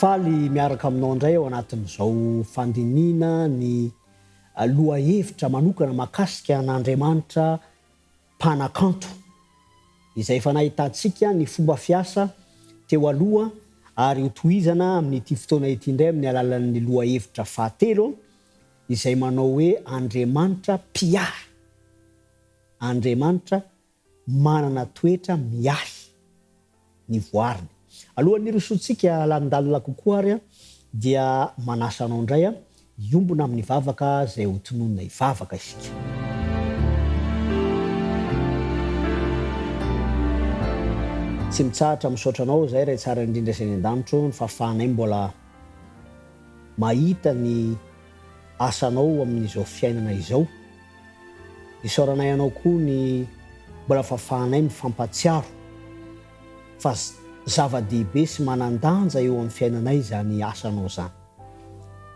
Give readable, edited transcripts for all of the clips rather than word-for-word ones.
Faly miaraka aminao indray ao anatin'izao fandinihina ny lohahevitra manokana mahakasika an'Andriamanitra mpanakanto, izay efa nahitantsika ny fomba fiasa teo aloha ary hotohizana amin'ity fotoana ity indray amin'ny alalan'ny lohahevitra fahatelo izay manao hoe Andriamanitra mpiahy. Andriamanitra manana toetra miahy ny voariny. Alohan'ny hirosoantsika lalindalina kokoa ary dia manasa anao indray hiombona amin'ny vavaka izay ho tononina hivavaka isika. Tsy mitsahatra misaotra anao izay Ray tsara indrindra izay any an-danitro ny fahafahanay mbola mahita ny asanao amin'izao fiainana izao. Isaoranay anao koa ny mbola fahafahanay mifampatsiaro fa zava-dehibe sy manan-danja eo amin'ny fiainanay izany asanao izany.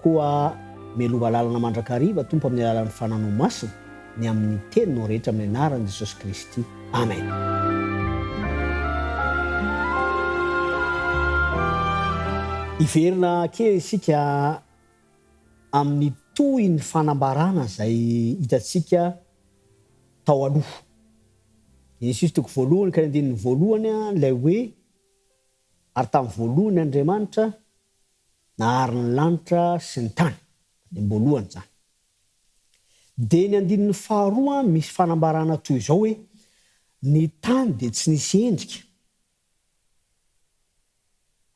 Koa mialova lalana mandrakariva Tompo amin'ny alalan'ny Fananao Masina ny amin'ny teninao rehetra amin'ny anaran'i Jesosy Kristy. Amen. Hiverina kely isika amin'ny tohin'ny fanambarana izay hitantsika tao aloha. Genesisy toko voalohany ka ny andininy voalohany ilay hoe, Ary tamin'ny voalohany Andriamanitra nahary ny lanitra sy ny tany. Tany am-boalohany izany. Dia ny andininy faharoa misy fanambarana toy izao hoe, Ny tany dia tsy nisy endrika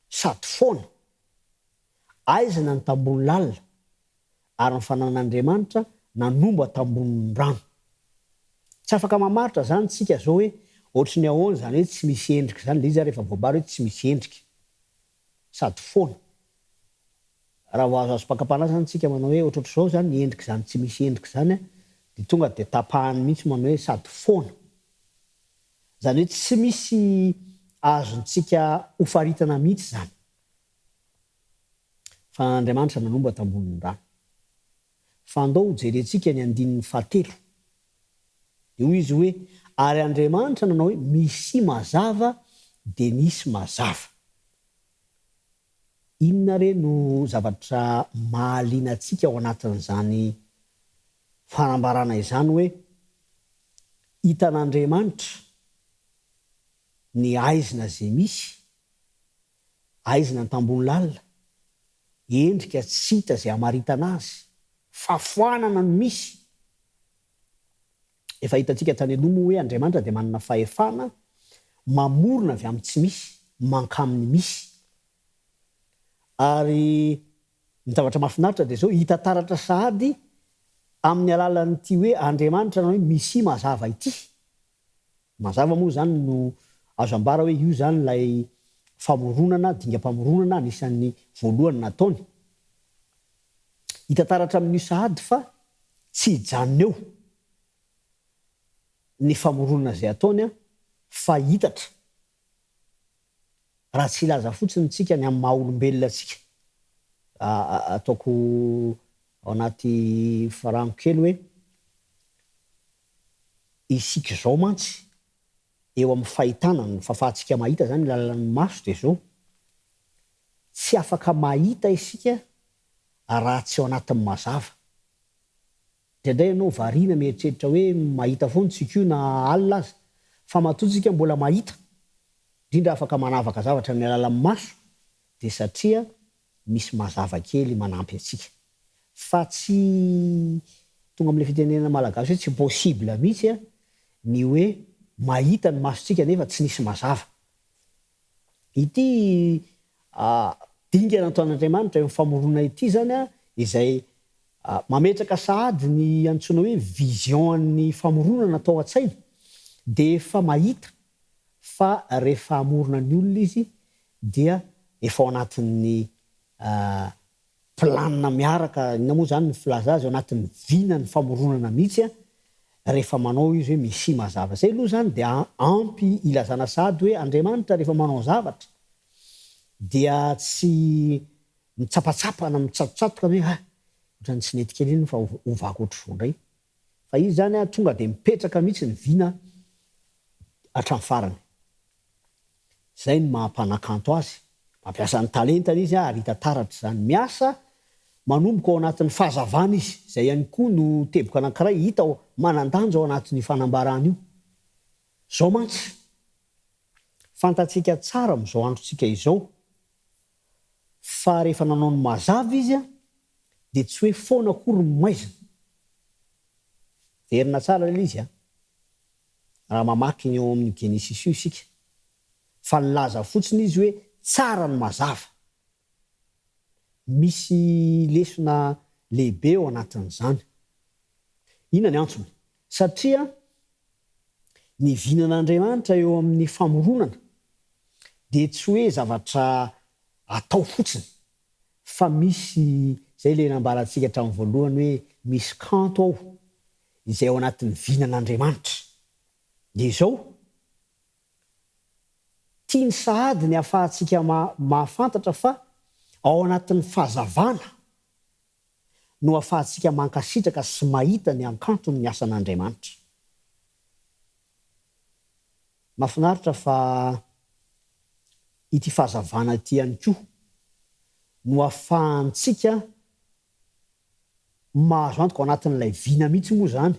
sady foana. Aizina ny tambony lalina, ary ny fananan'Andriamanitra nanomba tambonin'ny rano. Tsy afaka mamaritra izany tsika zao hoe ohatry ny ahoana izany hoe tsy misy endrika izany, ilay izy ary efa voambara hoe tsy misy endrika, sady foana. Raha vao azoazo mpakam-panahy izany tsika manao hoe ohatrohatr'izao izany ny endrik'izany tsy misy endrika izany an, dia tonga dia tapahany mihitsy manao hoe sady foana. Izany hoe tsy misy azontsika hofaritana mihitsy izany. Fa Andriamanitra nanomba tambonin'ny rano. Fa andao ho jerentsika ny andininy fahatelo. Dia hoy izy hoe, Ary Andriamanitra nanao hoe, Misia mazava, dia nisy mazava. Inona re no zavatra mahaliana antsika ao anatin'izany fanambarana izany hoe, hitan'Andriamanitra ny haizina izay misy, Aizina an-tambony lalina, endrika tsy hita izay hamaritana azy, fahafoanana no misy. Efa hitantsika tany aloha moa hoe Andriamanitra dia manana fahefana mamorona avy amin'ny tsy misy mankamin'ny misy. Ary ny zavatra mahafinaritra dia izao, hita taratra sahady amin'ny alalan'ity hoe Andriamanitra na hoe Mesia mazava ity. Mazava moa izany no azo ambara hoe io izany ilay famoronana, dingam-pamoronana anisan'ny voalohany nataony. Hita taratra amin'io sahady fa tsy hijanona eo ny famoronana izay ataony fa hitatra. Raha tsy hilaza fotsiny tsika ny amin'ny maha olombelona antsika, ataoko ao anaty farango kely hoe isika izao mantsy eo amin'ny fahitana, ny fahafahantsika mahita izany ny alalan'ny maso dia izao, tsy afaka mahita isika raha tsy ao anatin'ny mazava. Indraindray ianao variana mieritreritra hoe mahita foana tsika io na alina aza, fa matoa tsika mbola mahita, indrindra afaka manavaka zavatra amin'ny alalan'ny maso dia satria misy mazava kely manampy antsika. Fa tsy tonga amin'ilay fitenenana malagasy hoe tsy possible mihitsy ny hoe mahita ny masontsika nefa tsy nisy mazava. Ity dingana ataon'Andriamanitra eo amin'ny famoronana ity izany izay mametraka sahady ny antsoina hoe vision an'ny famoronana tao an-tsaina dia efa mahita fa rehefa hamorona ny olona izy dia efa ao anatin'ny planina miaraka, inona moa izany ny filaza azy, ao anatin'ny vinan'ny famoronana mihitsy rehefa manao izy hoe Mesia mazava. Izay aloha izany dia ampy ilazana sahady hoe Andriamanitra rehefa manao zavatra dia tsy mitsapatsapa na mitsatotsatoka hoe ah, ohatran'ny tsy nety kely iny fa ovako ohatr'izao indray. Fa izy izany tonga dia mipetraka mihitsy ny vina hatramin'ny farany. Izay no maha mpanakanto azy. Mampiasa ny talentany izy ary hita taratra izany. Miasa manomboka ao anatin'ny fahazavana izy, izay ihany koa no teboka anankiray hita ao manan-danja ao anatin'io fanambarana io. Izao mantsy, fantatsika tsara amin'izao androntsika izao fa rehefa nanao ny mazava izy dia tsy hoe foana akory ny maizina. Verina tsara ilay izy an! Raha mamaky ny ao amin'io Genesisy io isika. Fa nilaza fotsiny izy hoe tsara ny mazava. Misy lesona lehibe ao anatin'izany. Inona ny antony? Satria ny vinan'Andriamanitra eo amin'ny famoronana dia tsy hoe zavatra atao fotsiny fa misy, izay ilay nambarantsika hatramin'ny voalohany hoe misy kanto ao izay ao anatin'ny vinan'Andriamanitra. Dia izao, tiany sahady ny hahafahantsika mahafantatra fa ao anatin'ny fahazavana no ahafahantsika mankasitraka sy mahita ny hakanton'ny asan'Andriamanitra. Mahafinaritra fa ity fahazavana ity ihany koa no ahafahantsika mahazo antoka, ao anatin'ilay vina mihitsy moa izany,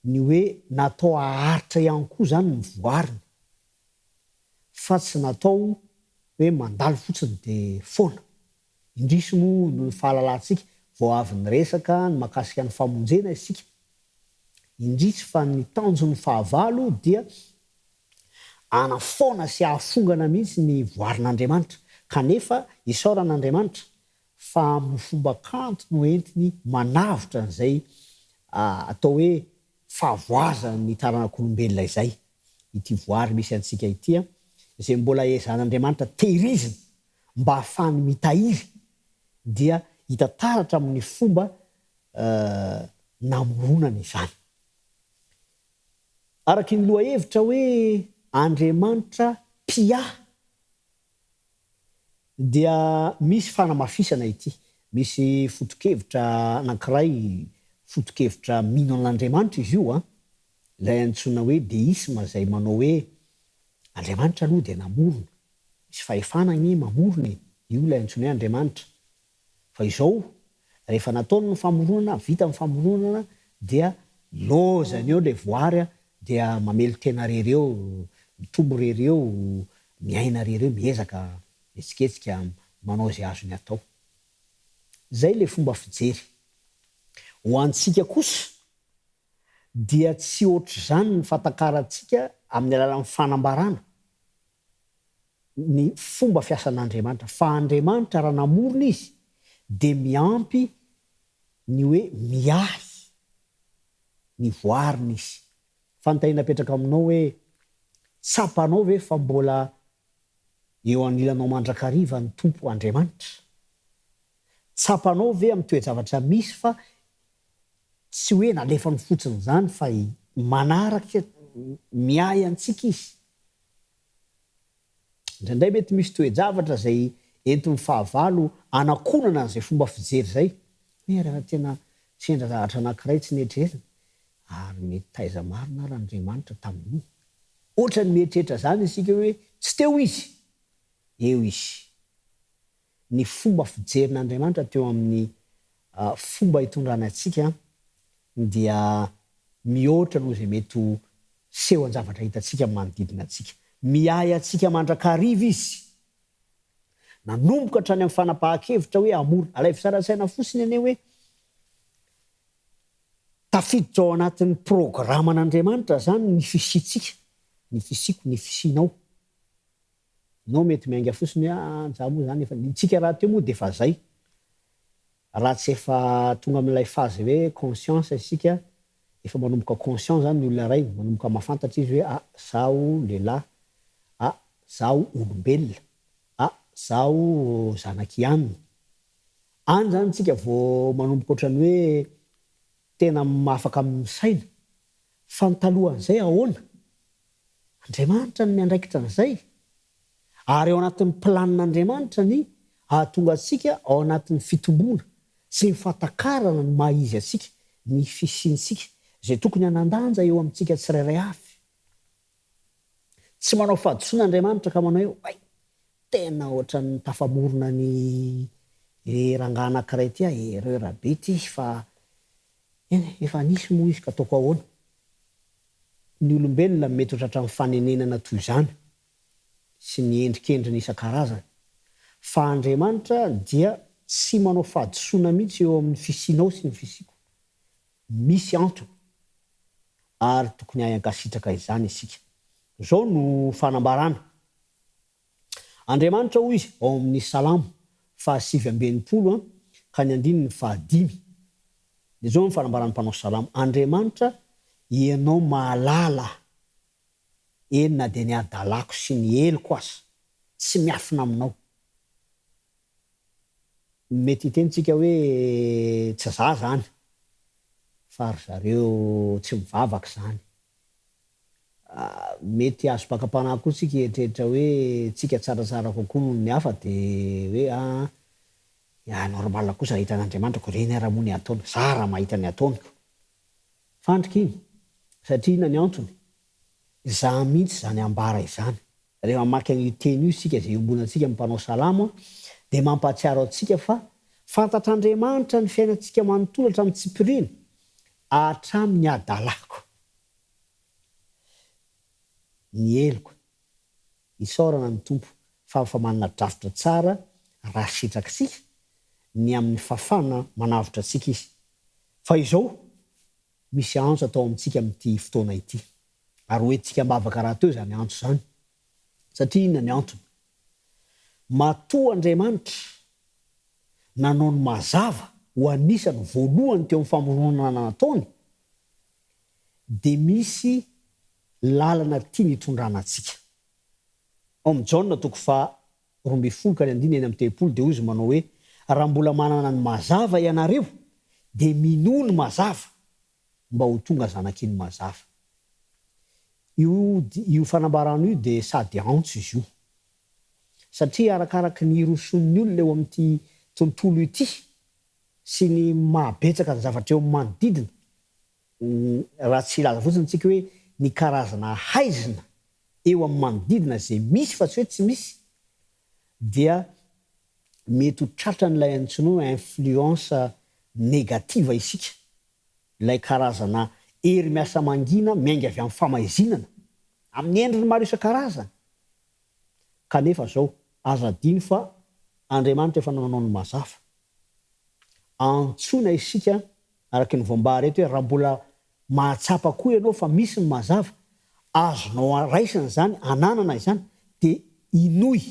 ny hoe natao haharitra ihany koa izany ny voariny, fa tsy natao hoe mandalo fotsiny dia foana. Indrisy moa noho ny fahalalantsika, vao avy niresaka ny mahakasika ny famonjena isika. Indrisy fa ny tanjon'ny fahavalo dia hanafoana sy hahafongana mihitsy ny voarin'Andriamanitra. Kanefa isaorana Andriamanitra fa amin'ny fomba kanto no entiny manavotra an'izay atao hoe fahavoazan'ny taranak'olombelona izay. Ity voary misy antsika ity izay mbola ezahan'Andriamanitra tehirizina mba hahafahany mitahiry dia hita taratra amin'ny fomba namoronany izany. Araky ny lohahevitra hoe Andriamanitra mpiahy dia misy fanamafisana ity. Misy foto-kevitra anankiray, foto-kevitra mino an'Andriamanitra izy io an, ilay antsoina hoe deisme izay manao hoe Andriamanitra aloha dia namorona, Misy fahefana anie mamorona e! Io ilay antsoina hoe Andriamanitra. Fa izao, rehefa nataony ny famoronana, vita ny famoronana, dia lozany eo ilay voary dia mamelon-tena rery eo, mitombo rery eo, miaina rery eo, miezaka, mihetsiketsika, manao izay azony atao. Izay ilay fomba fijery. Ho antsika kosa, dia tsy ohatr'izany ny fahatakarantsika amin'ny alalan'ny fanambarana. ny fomba fiasan'Andriamanitra, fa Andriamanitra raha namorona Izy dia miampy ny hoe miahy ny voariny Izy. Fanontaniana apetraka aminao hoe, tsapanao ve fa mbola eo anilanao mandrakariva ny Tompo Andriamanitra? Tsapanao ve amin'ny toe-javatra misy fa tsy hoe nalefany fotsiny izany fa manaraka, miahy antsika Izy? Indraindray mety misy toe-javatra izay entin'ny fahavalo hanakonana an'izay fomba fijery izay. Hoe rehefa tena sendra zavatra anankiray tsy neritreretina, ary mety taiza marina ary Andriamanitra tamin'iny? Ohatran'ny mieritreritra izany isika hoe tsy teo Izy! Eo Izy. Ny fomba fijerin'Andriamanitra teo amin'ny fomba itondrany antsika dia mihoatra noho izay mety ho sehoan-javatra hitantsika amin'ny manodidina antsika. Miahy antsika mandrakariva Izy. Nanomboka hatrany amin'ny fanapahan-kevitra hoe hamory. Alaivo sary an-tsaina fotsiny anie hoe tafiditra ao anatin'ny programan'Andriamanitra izany ny fisiantsika, ny fisiako, ny fisianao. Ianao mety miainga fotsiny hoe ah za moa zany efa, tsika rahateo moa dia efa zay. Raha tsy efa tonga amin'ilay phase hoe conscience isika, efa manomboka conscient zany ny olona iray, manomboka mahafantatra izy hoe ah zaho lehilahy, ah zaho olombelona, ah zaho zanak'i anona. Any zany tsika vao manomboka ohatran'ny hoe tena afaka misaina. Fa ny talohan'izay ahoana? Andriamanitra no miandraikitra an'izay. Ary ao anatin'ny planin'Andriamanitra ny hahatonga antsika ao anatin'ny fitomboana sy ny fahatakarana ny maha izy antsika, ny fisiantsika, izay tokony hanan-danja eo amintsika tsirairay avy. Tsy manao fahadisoana Andriamanitra ka manao hoe, Oay! Tena ohatran'ny tafamorona ny rangahy anankiray ity aho, erreur be ity fa eny e, efa nisy moa izy ka ataoko ahoana. Ny olombelona mety ho tratran'ny fanenenana toy izany sy ny endrikendriny isan-karazany, fa Andriamanitra dia tsy manao fahadisoana mihitsy eo amin'ny fisianao sy ny fisiako. Misy antony, ary tokony hahay hankasitraka izany isika. Izao no fanambarana, Andriamanitra hoy izy ao amin'ny Salamo faha 69 ka ny andininy faha dimy. Dia izao no fanambaran'ny mpanao Salamo, Andriamanitra, Ianao mahalala, eny na dia ny hadalako sy ny heloko aza, tsy miafina aminao. Mety hiteny tsika hoe tsy za zany fa ry zareo tsy mivavaka zany. Mety azom-pakam-panahy koa tsika hieritreritra hoe tsika tsaratsara kokoa noho ny hafa de hoe aa ya normal kosa raha hitan'Andriamanitra ko reny ara moa ny ataony, za raha mahita ny ataony ko. Fandrika iny satria inona ny antony? Za mihitsy izany ambara izany. Rehefa mamaky an'io teny io isika izay iombonantsika amin'ny mpanao salamo dia mampahatsiaro antsika fa fantatr'Andriamanitra ny fiainantsika manontolo hatramin'ny tsipiriany, hatramin'ny hadalako. Ny heloka. Isaorana ny Tompo fa efa manana drafitra tsara raha sitrak'isika ny amin'ny fafana manavotra antsika Izy. Fa izao, Misy antso atao amintsika amin'ity fotoana ity. Ary ho entintsika am-bavaka rahateo izany antso izany. Satria inona ny antony? Matoa Andriamanitra nanao ny mazava ho anisan'ny voalohany teo amin'ny famoronana nataony, dia misy lalana tiany hitondrana antsika. Ao amin'ny Jaona toko faha 12 ka ny andininy 36 dia hoy izy manao hoe, Raha mbola manana ny mazava ianareo, dia minoa ny mazava, mba ho tonga zanaky ny mazava. Io io fanambarana io dia sady antso izy io. Satria arakaraky ny hirosoan'ny olona eo amin'ity tontolo ity sy ny maha betsaka ny zavatra eo amin'ny manodidina, raha tsy hilaza fotsiny tsika hoe ny karazana haizina eo amin'ny manodidina izay misy fa tsy hoe tsy misy dia mety ho tratran'ilay antsoina hoe influence négative isika, ilay karazana hery miasa mangina miainga avy amin'ny famaizinana amin'ny endriny maro isan-karazany. Kanefa izao, aza adino fa Andriamanitra efa nanao ny mazava. Antsoina isika Araka ny voambara eto hoe raha mbola mahatsapa koa ianao fa misy ny mazava, azonao raisina izany, ananana izany, dia inoy,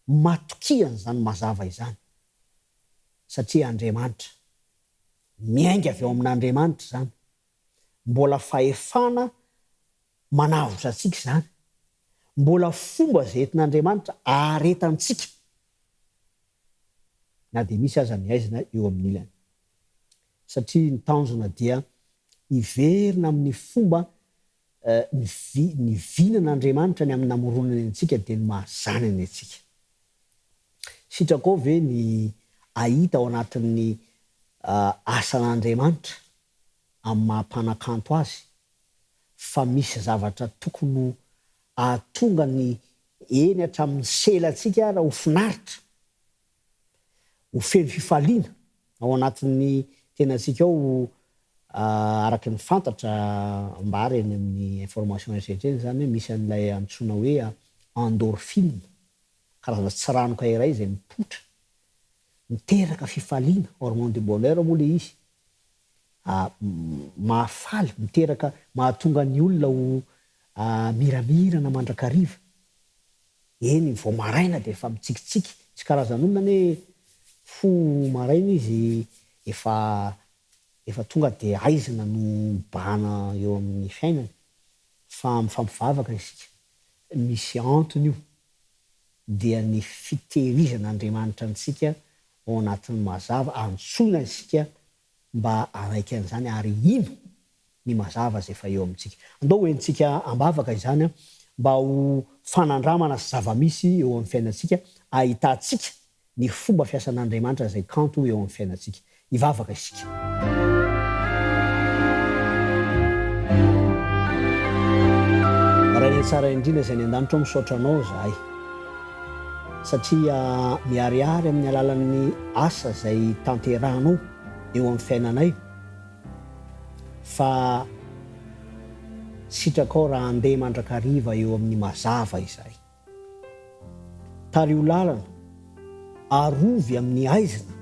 matokia an'izany mazava izany, satria Andriamanitra, miainga avy ao amin'Andriamanitra izany, mbola fahefana manavotra antsika izany, mbola fomba izay entin'Andriamanitra aharetantsika. na dia misy aza ny haizina eo amin'ny ilany. Satria ny tanjona dia hiverina amin'ny fomba ny vinan'Andriamanitra ny amin'ny namoronany antsika dia ny maha zanany antsika. Sitrakao ve ny hahita ao anatin'ny asan'Andriamanitra amin'ny maha mpanakanto azy fa misy zavatra tokony ho ahatonga ny eny hatramin'ny selantsika ara ho finaritra, ho feno fifaliana ao anatin'ny tenantsika ao araka ny fantatra ambara eny amin'ny information rehetra eny izany hoe misy an'ilay antsoina hoe endorphine, karazana tsiranoka iray izay mipoitra, miteraka fifaliana, hormone du bonheur moa ilay izy, mahafaly, miteraka, mahatonga ny olona ho miramirana mandrakariva. Eny, vao maraina dia efa mitsikitsiky. Misy karazan'olona anie fo maraina izy efa efa tonga dia haizina no mibahana eo amin'ny fiainany. Fa mifampivavaka isika. Misy antony io. Dia ny fitehirizan'Andriamanitra antsika ao anatin'ny mazava, antsoina isika mba hanaiky an'izany ary hino ny mazava izay efa eo amintsika. Andao ho entintsika am-bavaka izany mba ho fanandramana sy zava-misy eo amin'ny fiainantsika, ahitantsika ny fomba fiasan'Andriamanitra izay kanto eo amin'ny fiainantsika. Hivavaka isika. Rainay tsara indrindra izay any an-danitra ô, misaotra Anao izahay. Satria miharihary amin'ny alalan'ny asa izay tanterahanao eo amin'ny fiainanay fa sitrakao raha handeha mandrakariva eo amin'ny mazava izahay. Tariho lalana, arovy amin'ny haizina,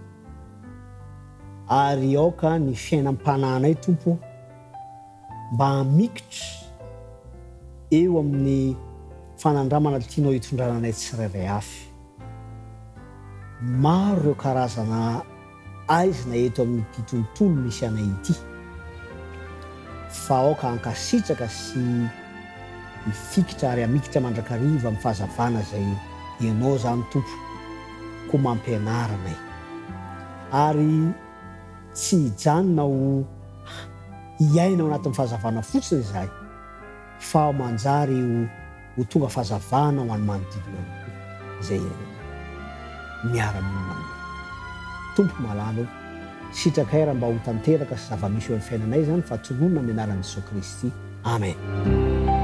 ary aoka ny fiainam-panahinay, Tompo ô, mba hamikitra eo amin'ny fanandramana tianao hitondrana anay tsirairay avy. Maro ireo karazana aizina eto amin'ity tontolo misy anay ity, fa aoka hankasitraka sy hifikitra ary hamikitra mandrakariva amin'ny fahazavana izay Ianao izany Tompo, koa mampianara anay. Ary tsy hijanona ho hiaina ao anatin'ny fahazavana fotsiny izahay, fa manjary ho ho tonga fahazavana ho an'ny manodidina anao koa izay iainanao miara-monina aminao. Tompo malala ô, sitrakay raha mba ho tanteraka sy zava-misy eo amin'ny fiainanay izany fa tononina amin'ny anaran'i Jesoa Kristy. Amen.